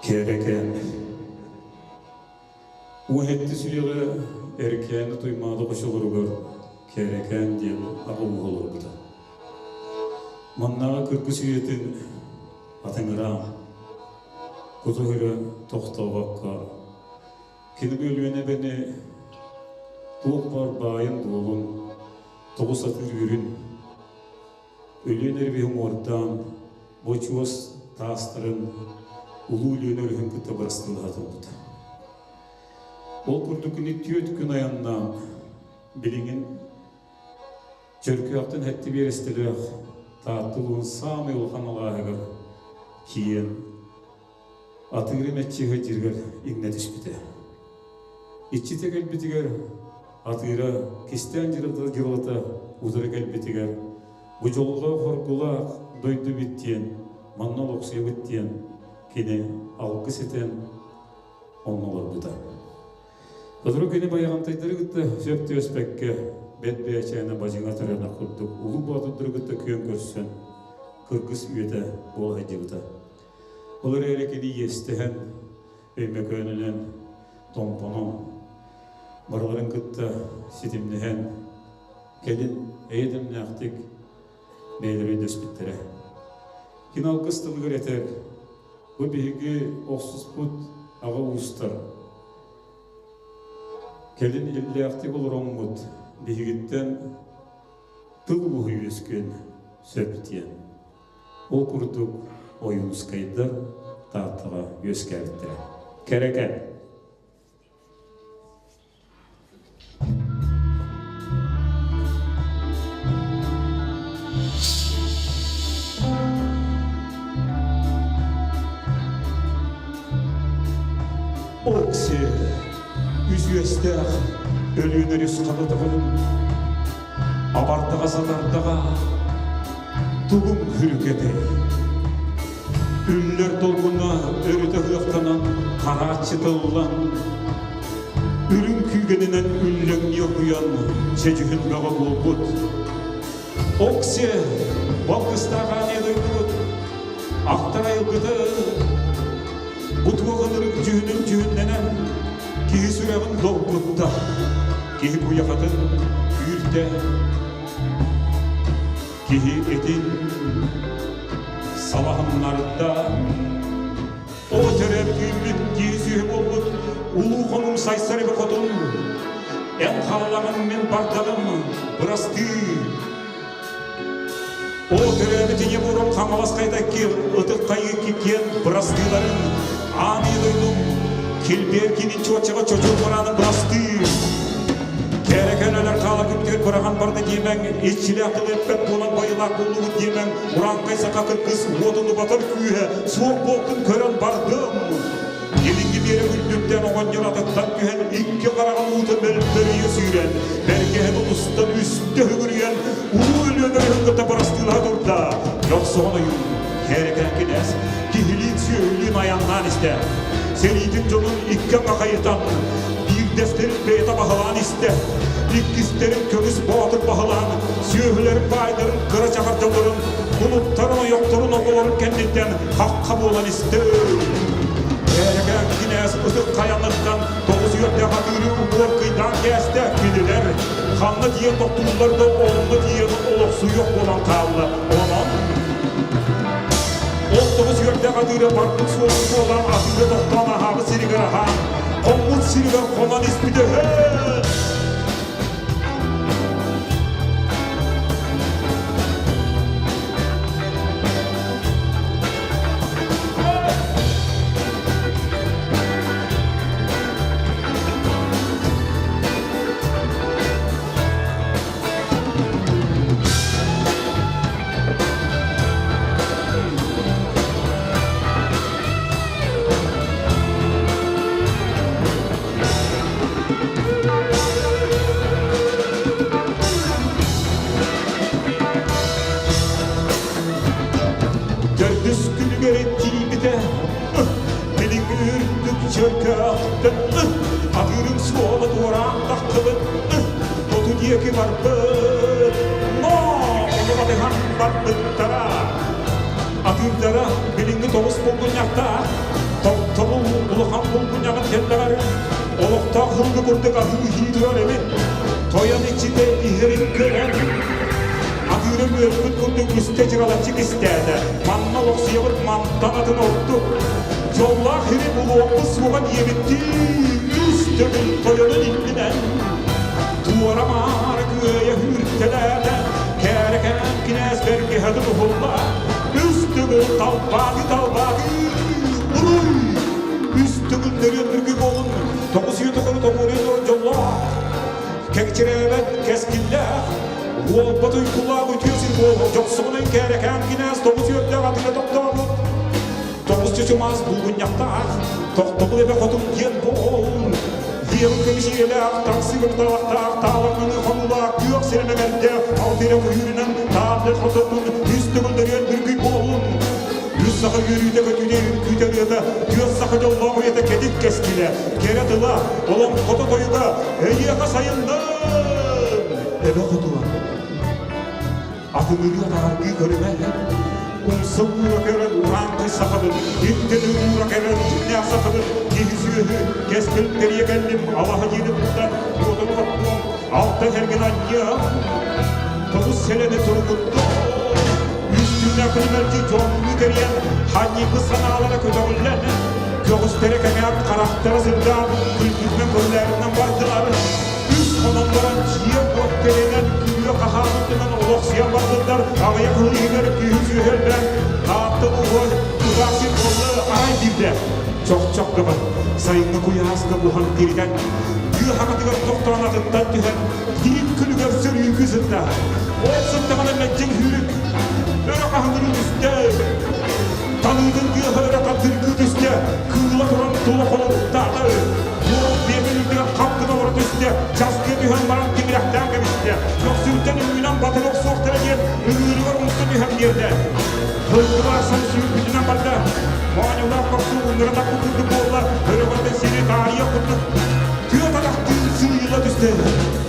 Кэрэкээн. Уһэтти сүрэҕэ Эркээни Туймаада хочолоругар Кэрэкээн диэн аҕа ууһа олорбута. Маннааҕы кыргыс үйэтин атыҥыраан, кутуһура тохтообокко, кини бу Өлүөнэ эбэни туох баар баайын-дуолун, тоҕус атыыр үөрүн Өлүөн өрүһү уҥуордаан, бочуос таастарын Улуу Өлүөн өрүһүн кытта бырастыылаһа турбута. Ол курдук кини түөрт күн айаннаан, билигин Чөркөөхтөн сэттэ биэрэстэлээх Таатта улууһун саамай улахан алааһыгар тиийэн, атыыры мэччиһэ дьиргэр иҥнэ түспүтэ. Иччитэ кэлбитигэр атыыра кистээн дьырылата утары кэлбитигэр бу дьоллоох-хоргулаах дойду эбит диэн, манна олохсуйабыт диэн кини алгыс этэн онно олорбута. Сотору кини Байаҕантайдары кытта сөп түбэспэккэ, бэт бэйэчээнэ бадьыҥа төрөнөх курдук улуу боотурдары кытта күөн көрсөн, кыргыс үйэтэ буола сылдьыбыта. Ол эрээри кини иэстэһэн, Өймөкөөнүнэн, Томпонон барыларын кытта ситимнэһэн, кэлин эйэ-дэмнээхтик бэйэлэрэ өйдөспүттэрэ. Кини алгыс тылыгар этэр, бу биһиги охсуспут аҕа уустар, кэлин иллээхтик олороммут биһигиттэн тыл ууһу үөскүөн сөп диэн. Ол курдук Ойуунускайдар Тааттаҕа үөскээбиттэрэ. Кэрэкэ. Окси үс үөстээх Өлүөн өрүс хататыгын Абардаҕа сатардаҕа тугум хүрүкэтэй? Үллэр долгуна өрүтэ ыһыахтанан харааччы тыллан, үрүҥ күүгэнинэн үллэҥнии оргуйан чэдьүһүн бөҕө буолбут. Оксе, балгыстаах аанньа дойдубут, ахтар айылгыты, бу туох ынырык дьүһүнүн дьүһүннэнэн, киһи сүрэҕин долгутта, киһи куйахатын күүртэ, киһи этин салаһыннарда. О төрөөбүт үүммүт киһи сүөһү буолбут улуу хонум сайсар эбэ хотун, эн хаалаҕын мин бардаҕым, бырастыы. О төрөөбүт ийэ буорум Хаҥалас хайдакки ытык хайыы киэн бырастыыларын аан ийэ дойдум килбиэр киинин чуоччаҕа чочур барааны бырастыы. Кэрэкэн өлөр хаала күптүгэр быраҕан барда диэмэҥ, иччилээх тыл эппэт буолан байылаах буоллугут диэмэҥ, урааҥхай саха кыргыс уотун убатар күүһэ суох буолтун көрөн бардым. Илиҥҥи биэрэк үрдүттэн оҕонньор атыттан түһэн икки хараҕын уута мөлтөрүйэ сүүрэн, бэргэһэ тутустан үстэ үгүрүйэн, улуу Өлүөнэ өрүһүн кытта бырастыылаһа турда. Дьохсоҕон ойуун, Кээрэкээн кинээс, киһилиин сүөһүлүүн айаннаан истэ. Сэриитин дьонун икки аҥахайытан, биирдэстэрин бэйэтэ баһылаан истэ. Иккистэрин көмүс боотур баһылаан, сүөһүлэрин баайдарын кыра чаҕар дьоннорун, кулуттарын, ойохторун, оҕолорун кэнниттэн хахха буолан истэ. Кээрэкээн кинээс ытык хайаныттан тоҕус үөрдээх атыыры уҥуор кыйдаан кээстэ кинилэр ханна тиийэн тохтууллар да онно тиийэн олохсуйуох буолан хаалла. Онон ол тоҕус үөрдээх атыыра барбыт суолун суолаан атыыра тохтоон аһаабыт сиригэр аһаан, хоммут сиригэр хонон испитэ үһү. Төрдүс күнүгэр тиийбитэ, билиҥҥи үрдүк чөркөөхтөн атыырын суола туораан таххыбыт, хоту диэки барбыт, но ону батыһан барбыттара. Атыырдара билиҥҥи тоҕус булгунньахтаах. Тохтобул улахан булгунньаҕын тэллэҕэр олохтоох һылгы курдук аһыы-иһии турар эбит. Тойон иччитэ иһэрин көрөн, атыыры үөрбүт курдук үстэ чыралаччы кистээтэ. Манна олохсуйабыт мантан атын ордук. Дьоллоох иһи булуохпут суоҕа диэбиттии үс төгүл тойонун иннинэн туора-маары күөйэ үүртэлээтэ. Кээрэкээн кинээс бэргэһэтин уһулла. Үс төгүл талбааты-талбааты уруй! Үс төгүл нөрүөн үргү буолун, 900 тухары тобуоруйа турар дьоллоох, кэкчирээбэт кэскиллээх, уолбат уйгулаах үтүө сир буолун, дьохсоҕунан кээрэкээн кинээс тоҕус үөрдээх атыга тохтообут, тоҕус чычымаас булгунньахтаах, тохтобул эбэ хотун диэн буолун, диэн көмүс ийэлээх, таҥсыгын талахтаах, таалаҥнаныы хонуулаах, күөх сирэмэҥэрдээх, алтыра куйуурунан таабыр хототун, үс төгүл дөрүөн бүргүй буолун. Үс саха үөрүүтэ көтүүтэ үҥкүүтэ ырыата, түөрт саха дьоллоох үйэтэ кэтит кэскилэ, кэрэ тыла, олоҥхото тойуга, эйиэхэ сайыннын! Эбэ хотула. Атыҥырыы атааргыы көрүмэ, умса уура көрөн урааҥхай сахабын, иттэн уура көрөн дьиҥнээх сахабын, киһи сүөһү, кэскил тэрийэ кэллим, алаһа дьиэни туттан, уотун оттуом, алта кэргэн анньыам, тоҕус сэлэни туругурдум, үс түүннээх күлүмэлдьи дьоннуу тэрийэн, ханньыйбыт санаалара көтөҕүллэн, көҕүстэрэ кэҥээн, харахтара сырдаан, күлбүтүнэн көрүлээбитинэн бардылар. Үс хонон баран дьиэ-уот тэринэн, күрүө хаһаабытынан олохсуйан барбыттар, аҕыйах ыл иһигэр күүһү сүөһэллээн, Таатта улууһа тутаах сир буолла арай биирдэ чохчох гынан, сайыҥҥы куйааска буһан тиритэн, тыа харатыгар тохтоон атыттан түһэн, тиит күлүгэр сөрүүкүү сытта. Ол сыттаҕына мэлдьиҥ сүүрүк өрө хаһыҥырыы түстэ. Таныытын тыаһа өрө тардыргыы түстэ, кыыла туран тула холоруктаата. Уол биэбин үрдүгэр хап гына олоро түстэ, часкыа түһэн баран тимирэхтээн кэбистэ. Көхсүбүттэн үҥүүнэн батыра охсуохтара диэн ыҥыырыгар умса түһэн биэрдэ. Кыргы барахсан сүүрбүтүнэн барда. Моонньулаах көхсү уннара таппыт курдук буолла, өрөҕөтө сири таарыйа курдук тыа тарахтыын сыыйыла түстэ.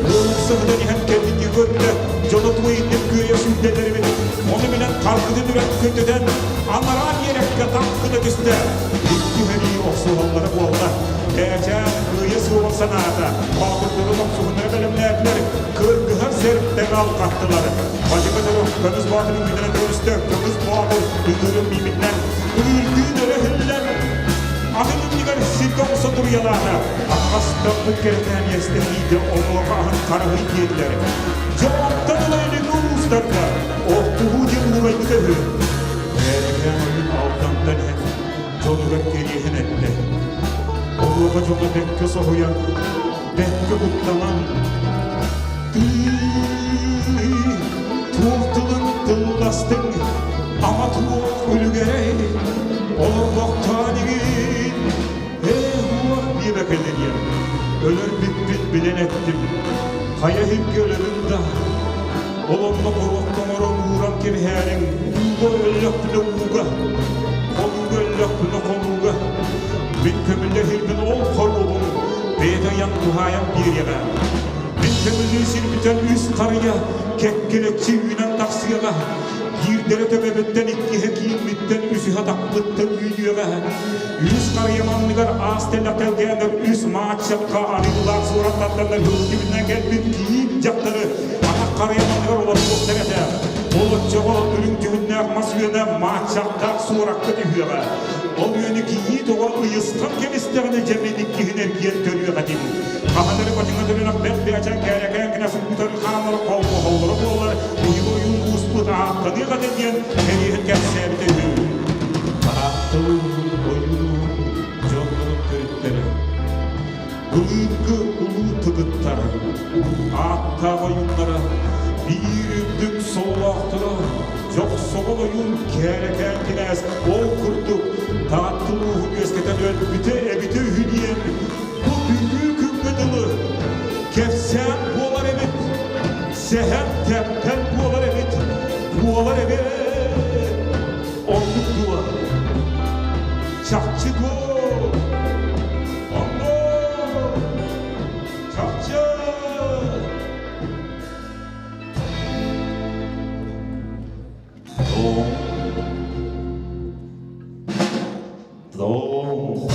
Уол сыһытан иһэн кэнники көрдө, дьоно туойуннар күөйэ сүүрдэллэр эбит. Ону билэн харгытын үрэн көтүтэн, анараа биэрэккэ тах гына түстэ. Икки сэрии охсуһаллара буолла. Ээчээн кыайа суоҕун санаата, боотурдары охсуһуннара бэлэмнээтилэр, кыргыһар сэртэн алҕаттылар. Бадьыка дьоро көмүс боотурун бүтэрэ көрүстэ, көмүс боотур ытыырын биибитинэн ыырдыын өрө иһиллэн, атын иннигэр сиргэ охсо туруйалаата. Аһаҕастаммыт кэрэтээн иэстэһиигэ онуоха аһын хараһый диэтилэр. Дьэ онтон ыла илиҥҥи улуустарга охтуһуу диэн уурайбыта үһү. Бээрэгээн ойун Алдантан иһэн дьонугар кэриэһин эттэ. Онуоха дьоно бэккэ соһуйан, бэккэ куттанан, Тыый, туох тылын тылластыҥ, ама туох үлүгэрэй, олорбохтоон игин, ээ уох диэбэкэлэриэм, өлөр бүппүт билэн эттим, хайа иһиргэ өлөбүн да, Ол онно хоруопка оҥорон ууран кэбиһээриҥ, ууга өллөхпүнэ ууга, хонууга өллөхпүнэ хонууга. Мин көмүллэр сирбин ол хоруобун бэйэтэ ыйан туһаайан биэриэҕэ. Мин көмүллүү сирбитэн үс харыйа кэккэлэччи үүнэн тахсыаҕа. Биирдэрэ төбөбүттэн, иккиһэ кииммиттэн, үсүһэ атахпыттан үүнүөҕэ. Үс харыйа манныгар аас тэллэх тэлгээнэр үс мааччахха арыылаах суорат тардаллар һылдьыбытынан кэлбит киин дьахтары атах харыйа манныгар олордуохтар этэ. Ол оччоҕо үрүҥ дьүһүннээх мас үөнэ мааччахтаах суоракка түһүөҕэ. Ол үөнү кийиит оҕо ыйыстан кэбистэҕинэ дьэ мин иккиһин эргийэн көрүөх этим. Хаһан эрэ батыҥа төлөнөх бэрт бээчээн кээрэкээн гына суккутары хааллара холбоһоллоро буоллар, биһиги ойуун ууспут ааттаныах этэ диэн кэриэһин кэпсээбитэ үһү. Таатталыын ойуун дьоннорун төрүттэрэ, былыргы улуу тыгыттара, ааттаах ойууннара, биир үрдүк сололоохторо, Дьохсоҕол ойуун Кээрэкээн кинээс ол курдук Таатта улууһун үөскэтэн өлбүтэ эбитэ үһү диэн бу бүгүҥҥү күҥҥэ дылы кэпсээн буолар эбит, сэһэн тэптэн буолар эбит, буолар эбит. Оннук дуо? Чахчы дуо? Оннук! Чахчы! Дом.